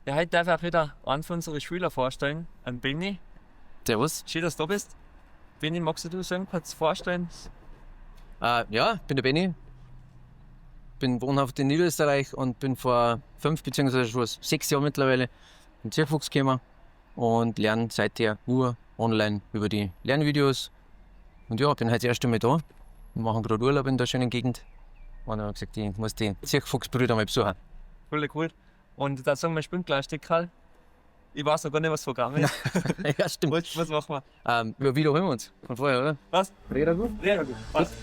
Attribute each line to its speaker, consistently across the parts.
Speaker 1: Ja, heute darf ich auch wieder einen von unseren Schülern vorstellen, einen Benni.
Speaker 2: Servus.
Speaker 1: Schön, dass du da bist. Benni, magst du dich kurz vorstellen?
Speaker 2: Ja, bin der Benni. Bin wohnhaft in Niederösterreich und bin vor 5 beziehungsweise schon 6 Jahren mittlerweile in Zirchfuchs gekommen und lerne seither nur online über die Lernvideos. Und ja, bin heute das erste Mal da. Wir machen gerade Urlaub in der schönen Gegend. Und dann habe ich gesagt, ich muss die Zirchfuchsbrüder mal besuchen.
Speaker 1: Cool, cool. Und da sagen wir, spielen gleich Stückerl. Ich weiß noch gar nicht, was Programm ist.
Speaker 2: Ja, stimmt.
Speaker 1: Was machen wir?
Speaker 2: Wir wiederholen uns von vorher, oder?
Speaker 1: Was?
Speaker 2: Reda gut?
Speaker 1: Reda gut. Passt.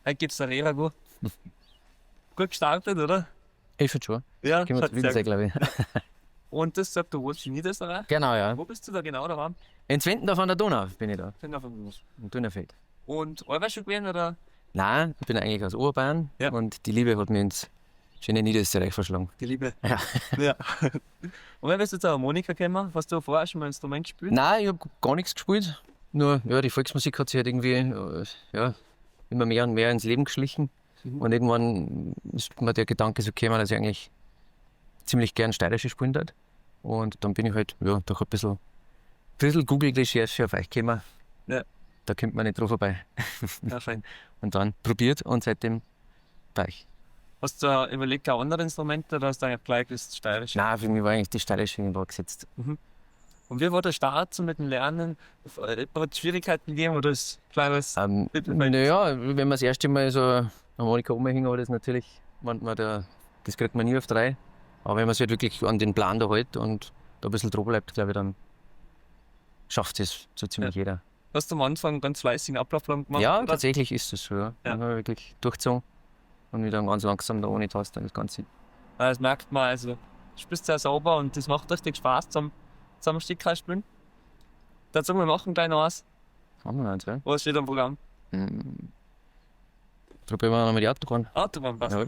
Speaker 1: Heute geht's der Reda gut. Gut gestartet, oder?
Speaker 2: Ich find schon.
Speaker 1: Ja,
Speaker 2: Können wir
Speaker 1: schaut
Speaker 2: zufrieden
Speaker 1: sehr
Speaker 2: sein, glaub ich.
Speaker 1: Und das sagt, du wohnst in Niederösterreich?
Speaker 2: Genau, ja.
Speaker 1: Wo bist du da genau daheim?
Speaker 2: In Zwentendorf an der Donau bin ich da.
Speaker 1: Zwentendorf an der Donau.
Speaker 2: Im Donaufeld.
Speaker 1: Und Allweil schon gewesen, oder?
Speaker 2: Nein, ich bin eigentlich aus Oberbayern.
Speaker 1: Ja.
Speaker 2: Und die Liebe hat mich ins schöne Niederösterreich verschlagen.
Speaker 1: Die Liebe.
Speaker 2: Ja.
Speaker 1: Ja. Und wann bist du zur Harmonika gekommen? Hast du vorher schon mal ein Instrument gespielt?
Speaker 2: Nein, ich hab gar nichts gespielt. Nur, ja, die Volksmusik hat sich halt irgendwie ja, immer mehr und mehr ins Leben geschlichen. Und irgendwann ist mir der Gedanke so gekommen, dass ich eigentlich ziemlich gern Steirische spielen darf. Und dann bin ich halt, ja, doch ein bisschen Google-Recherche auf euch gekommen.
Speaker 1: Ja.
Speaker 2: Da kommt man nicht drauf vorbei.
Speaker 1: Ja, fein.
Speaker 2: Und dann probiert und seitdem bei euch.
Speaker 1: Hast du überlegt, auch andere Instrumente oder hast du eigentlich gleich das Steirische?
Speaker 2: Nein, für mich war eigentlich das Steirische irgendwo gesetzt.
Speaker 1: Und wie war der Start so mit dem Lernen? Hat es Schwierigkeiten gegeben oder ist kleines Mittelfeld?
Speaker 2: Naja, wenn man das erste Mal so Harmonika umhängt, hat, ist natürlich, man, man da, das kriegt man nie auf 3. Aber wenn man sich halt wirklich an den Plan da hält und da ein bisschen dran bleibt, glaube ich, dann schafft es so ziemlich jeder.
Speaker 1: Hast du am Anfang ganz fleißigen Ablaufplan gemacht?
Speaker 2: Ja,
Speaker 1: oder?
Speaker 2: Tatsächlich ist es so. Ja.
Speaker 1: Ja.
Speaker 2: Dann habe ich wirklich durchgezogen und mich dann ganz langsam da ohne Taste das Ganze.
Speaker 1: Ja, das merkt man, also du spielst sehr sauber und das macht richtig Spaß zum Stückkreis spielen. Dazu wir machen gleich noch was.
Speaker 2: Haben wir noch eins, ja?
Speaker 1: Was steht am Programm?
Speaker 2: Probieren wir nochmal die Autobahn.
Speaker 1: Autobahn passt.
Speaker 2: Ja.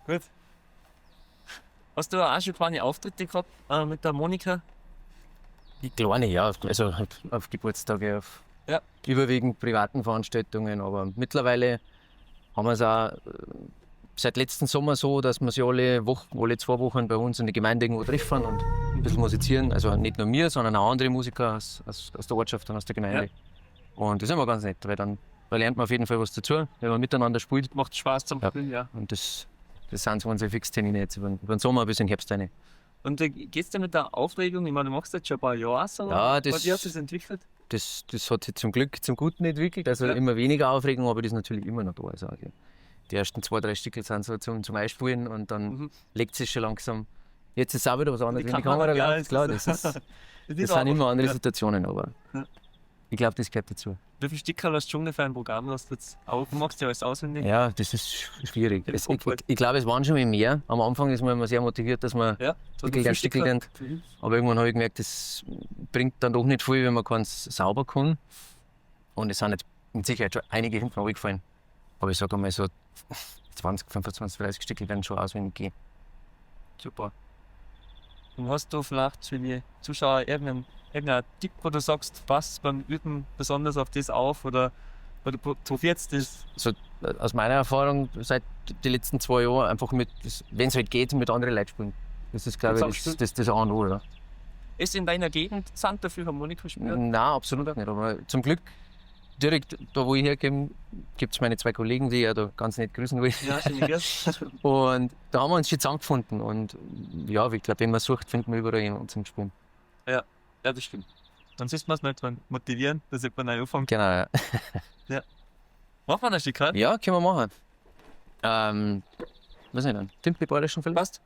Speaker 1: Gut. Hast du auch schon kleine Auftritte gehabt mit der Monika?
Speaker 2: Die kleine, ja. Also halt auf Geburtstage, auf
Speaker 1: Ja.
Speaker 2: überwiegend privaten Veranstaltungen. Aber mittlerweile haben wir es auch seit letzten Sommer so, dass wir sich alle 2 Wochen bei uns in der Gemeinde irgendwo treffen und ein bisschen musizieren. Also nicht nur mir, sondern auch andere Musiker aus der Ortschaft und aus der Gemeinde.
Speaker 1: Ja.
Speaker 2: Und das ist immer ganz nett, weil dann da lernt man auf jeden Fall was dazu, wenn man miteinander spielt.
Speaker 1: Macht Spaß zum
Speaker 2: Ja.
Speaker 1: Spielen, ja.
Speaker 2: Und das sind so unsere Fixtermine jetzt über den Sommer bis in den Herbst rein.
Speaker 1: Und geht's dir mit der Aufregung? Ich meine, du machst jetzt schon ein paar Jahre so.
Speaker 2: Ja, das-
Speaker 1: Wie hat sich das entwickelt?
Speaker 2: Das hat sich zum Glück zum Guten entwickelt. Also
Speaker 1: Ja.
Speaker 2: immer weniger Aufregung, aber das ist natürlich immer noch da. Also die ersten 2, 3 Stücke sind so zum Einspielen und dann legt sich schon langsam. Jetzt ist es auch wieder was anderes,
Speaker 1: Die
Speaker 2: wenn die Kamera
Speaker 1: ja,
Speaker 2: läuft. Klar, das sind immer andere Situationen, aber
Speaker 1: Ja.
Speaker 2: ich glaube, das gehört dazu.
Speaker 1: Wie viele Stücke hast du schon ungefähr im Programm? Hast du jetzt auch, machst du ja alles auswendig?
Speaker 2: Ja, das ist schwierig.
Speaker 1: Ja,
Speaker 2: Ich glaube, es waren schon mehr. Am Anfang ist man immer sehr motiviert, dass man
Speaker 1: Ja, so
Speaker 2: Stückel gern Stückel lernt. Aber irgendwann habe ich gemerkt, das bringt dann doch nicht viel, wenn man keins sauber kann. Und es sind jetzt mit Sicherheit schon einige hinten runtergefallen. Aber ich sage einmal so 20, 25, 30 Stücke werden schon auswendig gehen.
Speaker 1: Super. Und hast du vielleicht für die Zuschauer irgendeinen Tipp, wo du sagst, pass beim Üben besonders auf das auf oder du probierst das?
Speaker 2: So, aus meiner Erfahrung seit den letzten 2 Jahren einfach mit, wenn es halt geht, mit anderen Leuten spielen. Das ist, glaube ich, das A und O, oder?
Speaker 1: Ist in deiner Gegend Santa Philharmonika spielen?
Speaker 2: Nein, absolut nicht. Aber zum Glück, direkt da, wo ich herkomme, gibt es meine 2 Kollegen, die ich ja da ganz nett grüßen will.
Speaker 1: Ja, schön grüß.
Speaker 2: Und da haben wir uns schon zusammengefunden. Und ja, ich glaube, wenn man sucht, findet man überall jemanden zum Spielen.
Speaker 1: Ja, ja, das stimmt. Dann ist man es nicht motivieren, dass ich neu anfangen.
Speaker 2: Genau, ja.
Speaker 1: Ja. Machen wir das Stück, oder?
Speaker 2: Ja, können wir machen. Was nicht dann? Timpli Bayerischen vielleicht?
Speaker 1: Passt.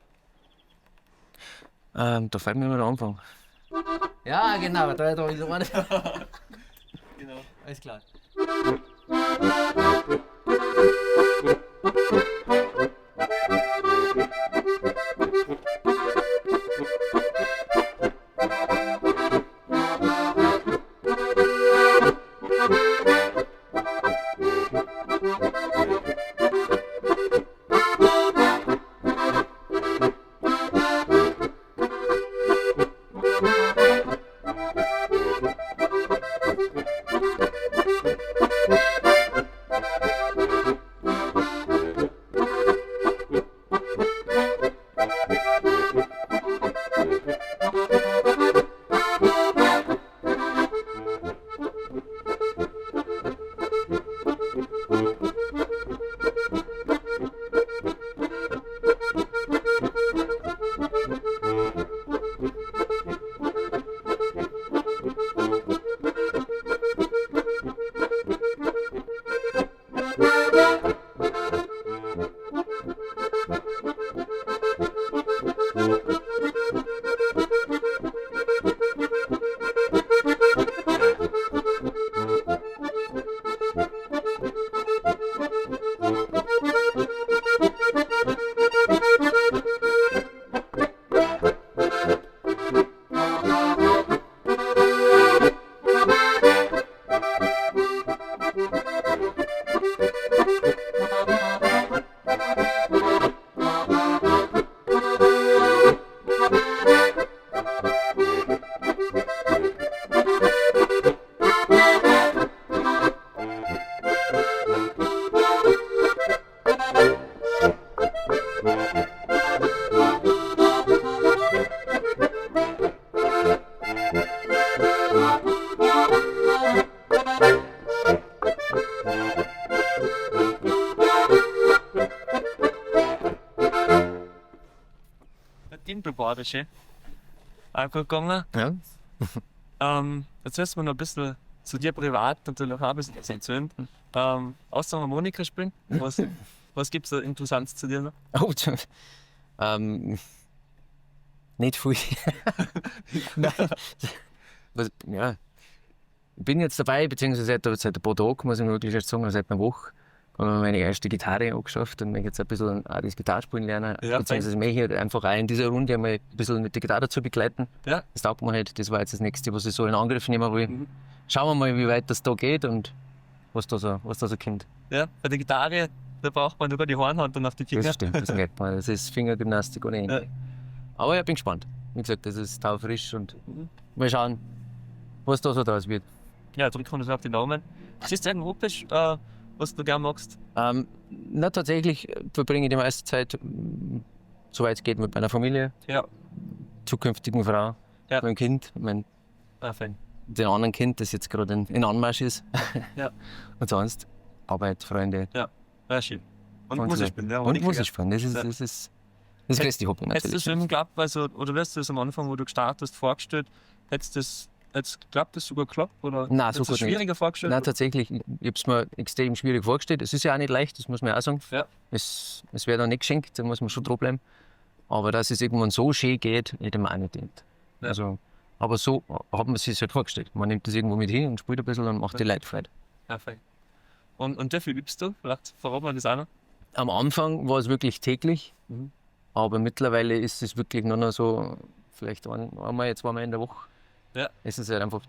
Speaker 2: Da fällt mir immer der Anfang. Ja, genau, da ist einer.
Speaker 1: Genau.
Speaker 2: Alles klar.
Speaker 1: Dirndlbayerische. Auch gut gegangen.
Speaker 2: Ja.
Speaker 1: Jetzt müssen wir noch ein bisschen zu dir privat natürlich auch ein bisschen was erzählen. Außer Harmonika spielen, was gibt es da Interessantes zu dir noch?
Speaker 2: Oh, nicht viel. Nein. Was, ja. Ich bin jetzt dabei, beziehungsweise seit ein paar Tagen, muss ich wirklich jetzt sagen, seit einer Woche, habe ich mir meine erste Gitarre angeschafft und möchte jetzt ein bisschen auch das Gitarrespielen lernen.
Speaker 1: Ja,
Speaker 2: beziehungsweise möchte ich halt einfach auch in dieser Runde einmal ein bisschen mit der Gitarre zu begleiten.
Speaker 1: Ja.
Speaker 2: Das taugt mir halt, das war jetzt das nächste, was ich so in Angriff nehmen will.
Speaker 1: Mhm.
Speaker 2: Schauen wir mal, wie weit das da geht und was da so kommt.
Speaker 1: Ja, bei der Gitarre, da braucht man nur die Hornhand und auf die Finger.
Speaker 2: Das stimmt, das geht man. Das ist Fingergymnastik ohne Ende.
Speaker 1: Ja.
Speaker 2: Aber ich bin gespannt. Wie gesagt, das ist taufrisch und
Speaker 1: Mhm.
Speaker 2: mal schauen, was da so draus wird.
Speaker 1: Ja, drücken wir uns auf die Daumen. Siehst du irgendwo, was du gern magst?
Speaker 2: Na, tatsächlich verbringe ich die meiste Zeit, soweit es geht, mit meiner Familie,
Speaker 1: Ja.
Speaker 2: zukünftigen Frau,
Speaker 1: Ja.
Speaker 2: meinem Kind,
Speaker 1: Ah, fein.
Speaker 2: dem anderen Kind, das jetzt gerade in Anmarsch ist.
Speaker 1: Ja.
Speaker 2: Und sonst Arbeit, Freunde.
Speaker 1: Ja, ja, schön. Und
Speaker 2: Und
Speaker 1: Musik
Speaker 2: so.
Speaker 1: spielen, ja.
Speaker 2: Und Musik spielen, das ist,
Speaker 1: Ja.
Speaker 2: das ist das größte Hobby
Speaker 1: Hättest du
Speaker 2: natürlich.
Speaker 1: das eben geklappt, also, oder wirst du das am Anfang, wo du gestartet hast, vorgestellt, hättest du das, hättest geklappt, das sogar geklappt? Oder
Speaker 2: Nein,
Speaker 1: hättest
Speaker 2: so
Speaker 1: du das
Speaker 2: gut nicht.
Speaker 1: schwieriger vorgestellt?
Speaker 2: Nein, tatsächlich, ich habe es mir extrem schwierig vorgestellt. Es ist ja auch nicht leicht, das muss man ja auch sagen.
Speaker 1: Ja.
Speaker 2: Es wird auch nicht geschenkt, da muss man schon dranbleiben. Aber dass es irgendwann so schön geht, hätte man auch nicht gedacht.
Speaker 1: Ja.
Speaker 2: Also, aber so hat man sich halt vorgestellt. Man nimmt das irgendwo mit hin und spielt ein bisschen und macht die Leute frei.
Speaker 1: Ja, fein. Und wie viel übst du? Vielleicht verraten wir das auch noch.
Speaker 2: Am Anfang war es wirklich täglich,
Speaker 1: Mhm.
Speaker 2: aber mittlerweile ist es wirklich nur noch so, vielleicht einmal, zweimal in der Woche.
Speaker 1: Ja.
Speaker 2: Es ist halt einfach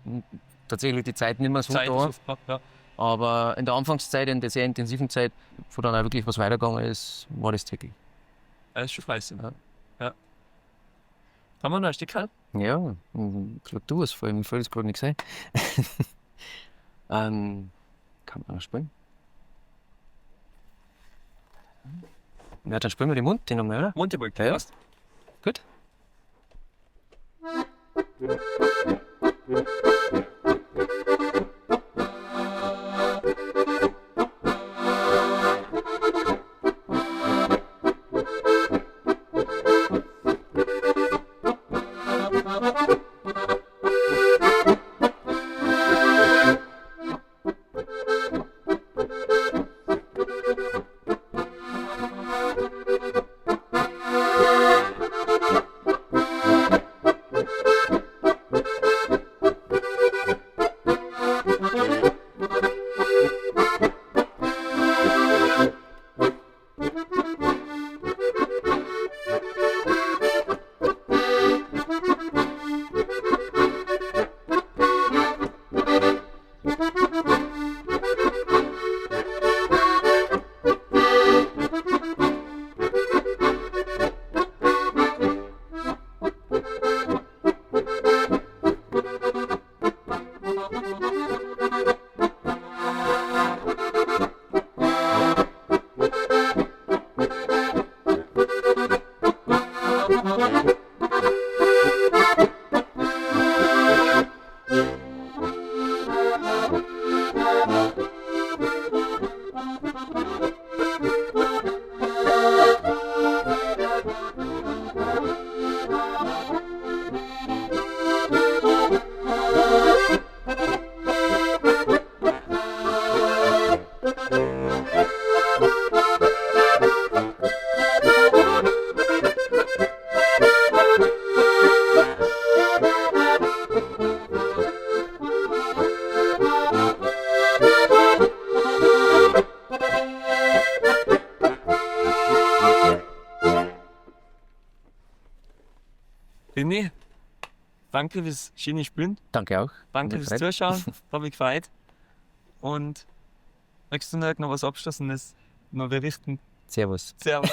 Speaker 2: tatsächlich die Zeit nicht mehr so
Speaker 1: Zeit
Speaker 2: da.
Speaker 1: ist oft knapp, ja.
Speaker 2: Aber in der Anfangszeit, in der sehr intensiven Zeit, wo dann auch wirklich was weitergegangen ist, war das täglich.
Speaker 1: Das ist schon fleißig.
Speaker 2: Ja.
Speaker 1: Ja. Haben wir noch ein Stück halt?
Speaker 2: Ja, sag du was, vor allem, mir fällt es gerade nichts ein. Kann man noch spielen? Ja, dann spielen wir die Mund nochmal, oder?
Speaker 1: Monteburg,
Speaker 2: Ja, ja.
Speaker 1: passt.
Speaker 2: Gut.
Speaker 1: Benni, danke fürs schöne Spielen.
Speaker 2: Danke auch.
Speaker 1: Danke
Speaker 2: Hat mich
Speaker 1: fürs
Speaker 2: gefreut.
Speaker 1: Zuschauen. Hat mich gefreut. Und möchtest du noch was Abschließendes noch berichten?
Speaker 2: Servus.
Speaker 1: Servus.